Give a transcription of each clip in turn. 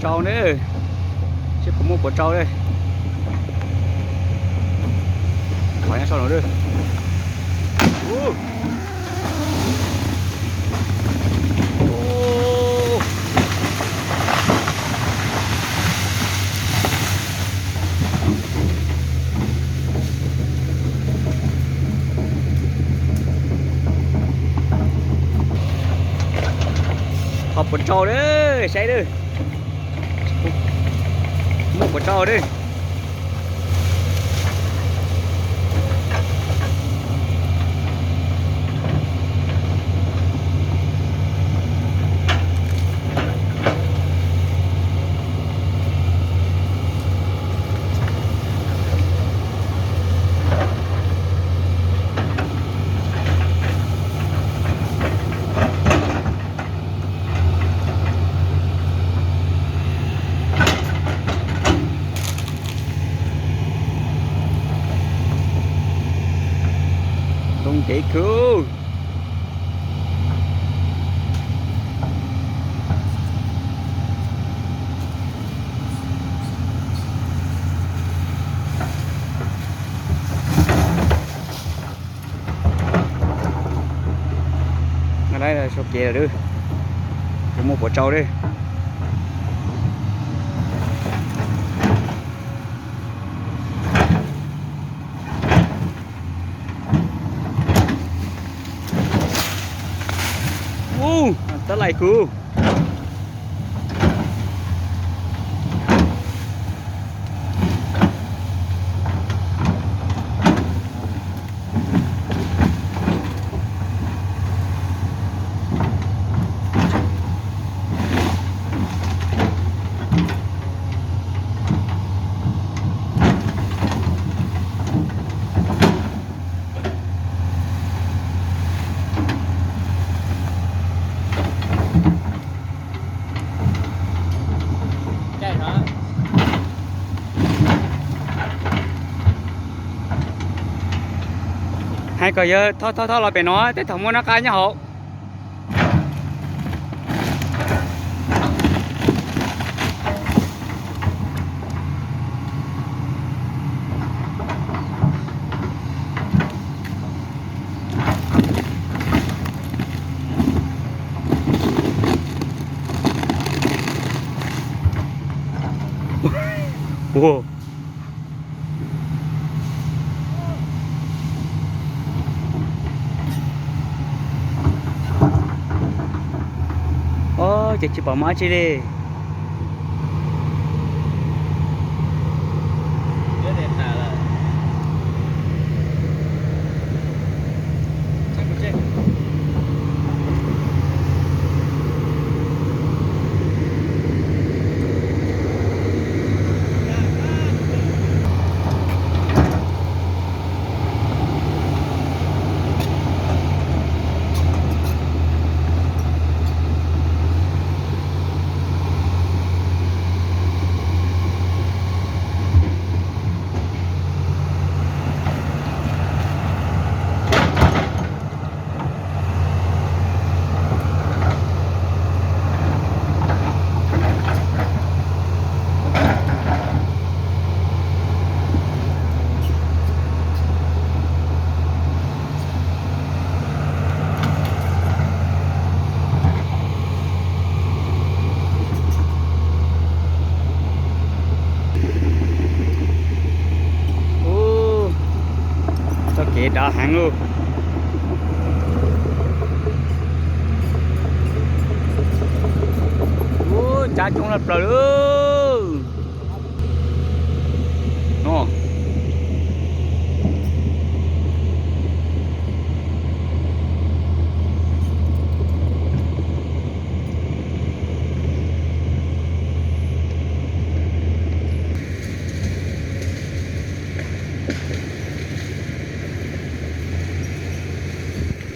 Rau ne, seb puas muaj puas rau ne. Qhov nyob saum no. Ho puas rau ne, saib ne. Muaj puas rau ne. Ntoo ntev kawg. Nqa lawm sau kev lawm, puas muaj puas rau li. Ub, tab lais kuv. Hais kom yawg thauj thauj thauj los pem no, tej thaum muaj nab qab nyob hauv. Ua, o, ces tsis pom mov tsi li. Ub, txoj kev dav heev lauj. Ub, tsab coob tshaj plaws lauj. No,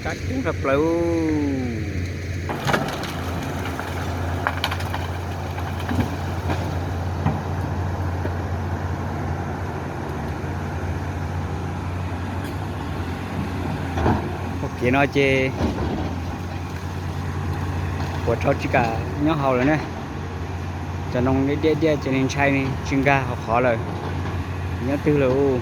tsab coob tshaj plaws. Ua kev no ces puas rau tsis kam nyob hauv lawm ne. Cov noog diaj diaj diaj ces nws ntshai, nws tsis nkag hauv qhov lawm. Nyob twg lawm?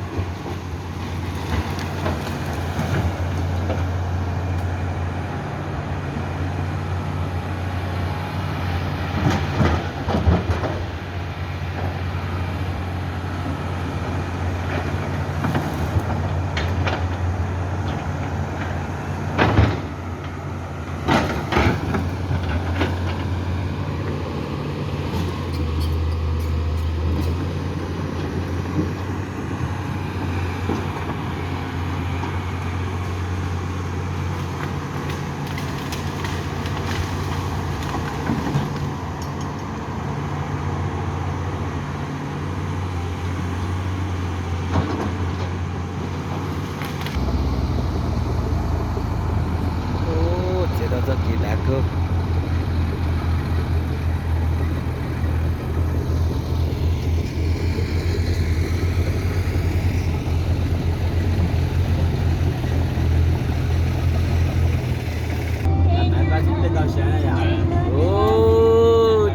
Txiav tau txoj kev dav kawg.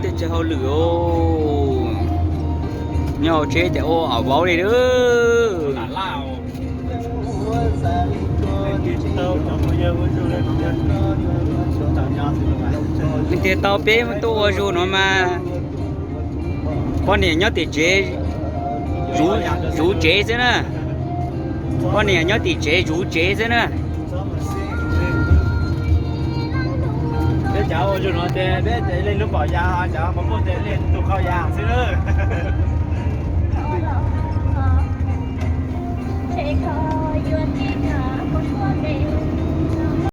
Tej tsav hauj lwm os, nyob hauv tsheb ces ua am vauv li lawm. Leej twg tau peb tuaj ua zug no mas, poj niam nyob tim tsev, zuv tsev xwb na. Poj niam nyob tim tsev zuv tsev xwb na. Peb cov ua zug no ces peb ces leej lub pom ya, cov qhov muaj ces leej tus qhau ya xwb na.